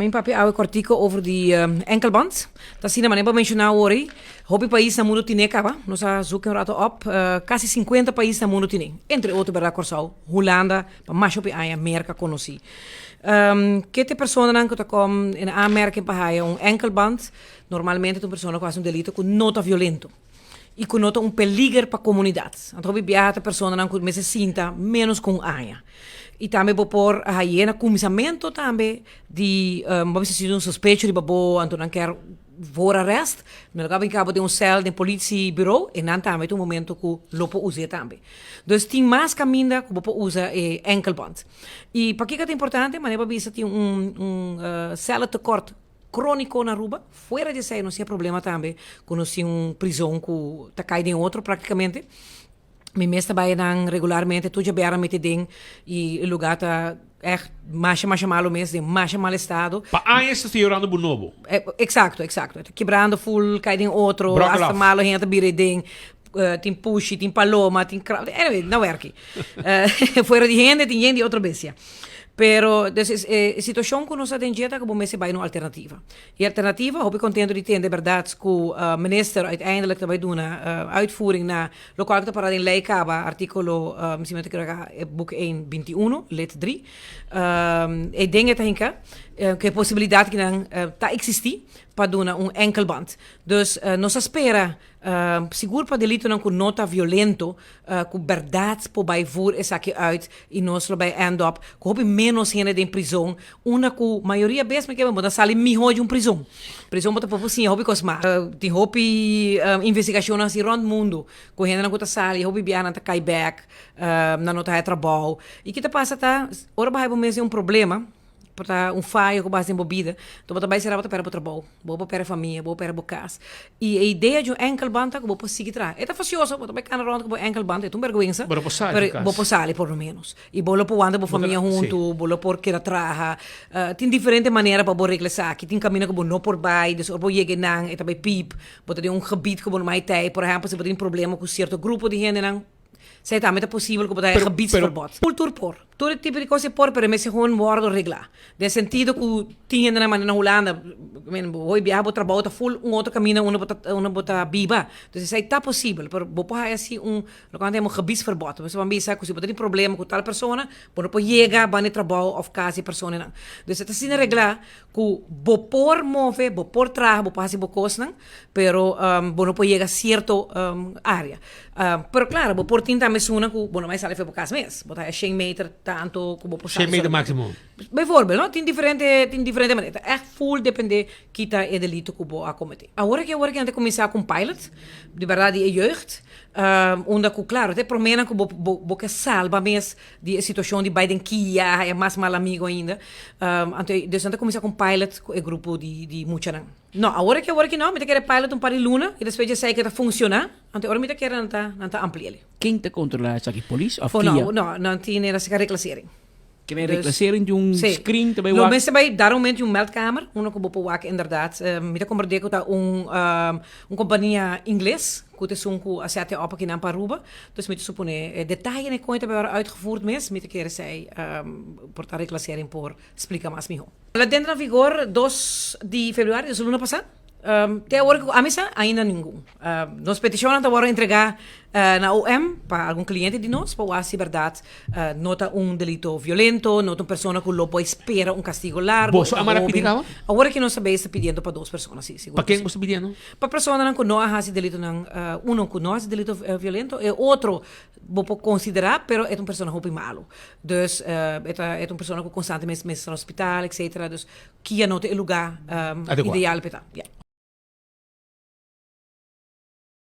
Mi papia awe kortiko over di enkelband. Ta asina manera bo a menshoná awor ei, hopi pais na mundu tine kaba. Nos a zoek un rato op, kasi 50 pais na mundu tine. Entre otro berdad Kòrsou, Hulanda, pa mas hopi aña Merka konosí. Ke ta e personanan ku ta kom in aanmerking pa haya un enkelband? Normalmente ta un persona ku hasi un delito ku no ta violento i ku no ta un peliger pa komunidat. Anto hopi biaha ta personanan ku mester sinta ménos ku un aña. I tambe bo por haye na kuminsamentu tambe di bo mester sinti un sospecho riba bo, anto nan kier voorarrest, mi lo kaba hinka bo den un sèl den politiebureau e nan tambe ta un momento ku lo por us'é tambe. Dus tin mas kaminda ku bo por usa e enkelband. I pakiko ta importante? Manera bo a bisa tin un un sèllentekort króniko na Aruba. Fuera di esei nos tin e problema tambe ku nos tin un prizon ku ta kai den otro praktikamente. Mi mes ta bai nan regularmente tur djabièrnè mete den i e lugá ta ègt masha masha malo mes, den masha mal estado. Pa aña esta ta yorando bo nobo. Eksakto, eksakto. E ta kibrando ful, kai den otro, hasta malo hende ta bira den. Tin pushi, tin paloma, tin krab, anyway, no werki. Fuera di hende tin yen di otro bestia. Pero, dus e situacion cu nos ta den dje ta cu bo mester bay na un alternativa. E alternativa, hopi contento di tende berdad cu minister uiteindelijk ta bay duna uitvoering na locual cu ta para den ley caba, articulo, si mi no ta equivoca, boek een 21, lid 3. E den e ta hinca cu e posibilidad kinan ta existi pa duna un enkelband. Dus nos a spera Sigur pa delitonan ku no ta violento, ku bèrdat por bai vur esaki uit i nos lo bai end up ku hopi ménos hende den prizon, unda ku mayoria bes mi ke bo ta sali mihó di un prizon. Prizon bo ta por siña hopi kos mas. Tin hopi investigashonnan hasi rònt mundu ku hendenan ku ta sali hopi biaha nan ta kai bèk, nan no ta haya trabou. I ki ta pasa ta ora bo haya bo mes den un problema, Por ta un fayo ku bo hasi den bo bida, enton bo ta bai sera bo ta pèrdè bo trabou, bo por pèrdè famia, bo por pèrdè bo kas. I e idea di un enkelband ta ku bo por sigui traha. E ta fasioso, bo ta bai kana rònt ku bo enkelband, e ta un bèrgwensa, Pero bo por sali pero di kas. bo por sali por lo ménos. I bo lo por wanta bo famia huntu, bo lo por keda traha. Tin diferente manera pa bo regla esaki. Tin kaminda ku bo no por bai, dus ora bo yega einan e ta bai piep, bo ta den un gebied ku bo no mai tei. Por ehèmpel, si bo tin problema ku sierto grupo di hendenan, Esei tambe ta posibel ku bo ta haña gebiedsverbod. Tur por. Tur e tipo di kos e por, pero e mester gewoon wòrdu reglá. Den sentido ku tin hendenan manda na Hulanda, bo hoy biaha bo trabou ta ful un otro kaminda unda bo ta unda bo ta biba. Entonces esei ta posibel, pero bo por haña si un loke nan ta yama un gebiedsverbod. Bo mester bisa ku si bo ta tin problema ku tal persona, bo no por yega banda e trabou òf kas di e personanan. Dus e ta asina reglá ku bo por move, bo por traha, bo por hasi bo kosnan, pero bo no por yega sierto área. Pero klaro, bo por tin tambe esunnan ku bo no mai sali for bo kas mes. Bo ta haya shen meter tantu ku bo por sali. Shen meter máksimo. Bijvoorbeeld, no? Tin diferente, tin diferente manera. Ta ègt ful dependé ki ta e delito ku bo a kometé. Awor aki, awor aki nan ta kuminsá ku un pilot, di bèrdat di e jeugd, unda ku klaro, ta e proménan ku bo bo ke salba mes di e situacion di bai den kia, haya mas mal amigo ainda. Anto dus nan ta cuminsa cu un pilot cu e grupo di di muchanan. No, awor aki awor aki no, mi ta kere pilot un par di luna y despues dje esey ke ta funciona, anto e ora mi ta kere nan ta nan ta ampli'el. Ken ta controla esaki, polis of kia? No, no, nan tin e asina reclassering. Ke men reclassering di un screen ta bai wak? Lo mester bai dar un momento di un meldkamer, unda ku bo por wak inderdaad. Mi ta komprende ku ta un un kompania ingles ku ta esun ku a sete op akinan pa Aruba. Dus mi ta supone e detayenan kon e ta bai wòrdu uitgevoerd mes, mi ta kere esei por ta reclassering por splika mas mihó. El a dentro na vigor 2 di februari, dus luna pasá. Te awor ku ami sa, ainda ningun. Nos petishonnan ta wòrdu entregá na OM pa algun kliente di nos pa wak si bèrdat no ta un delito violento, no ta un persona ku lo por spera un kastigo largu. Boso a mara pidi kaba? Awor aki nos ta bezig ta pidiendo pa dos persona, si, sigur. Pa ken boso ta pidiendo? Pa personanan ku no a hasi delitonan, uno ku no a hasi delito violento, e otro bo por konsiderá, pero e ta un persona hopi malu. Dus e ta e ta un persona ku konstantemente mester na hospital, etcetera. Dus kia no ta e lugá ideal pa e ta. Ya.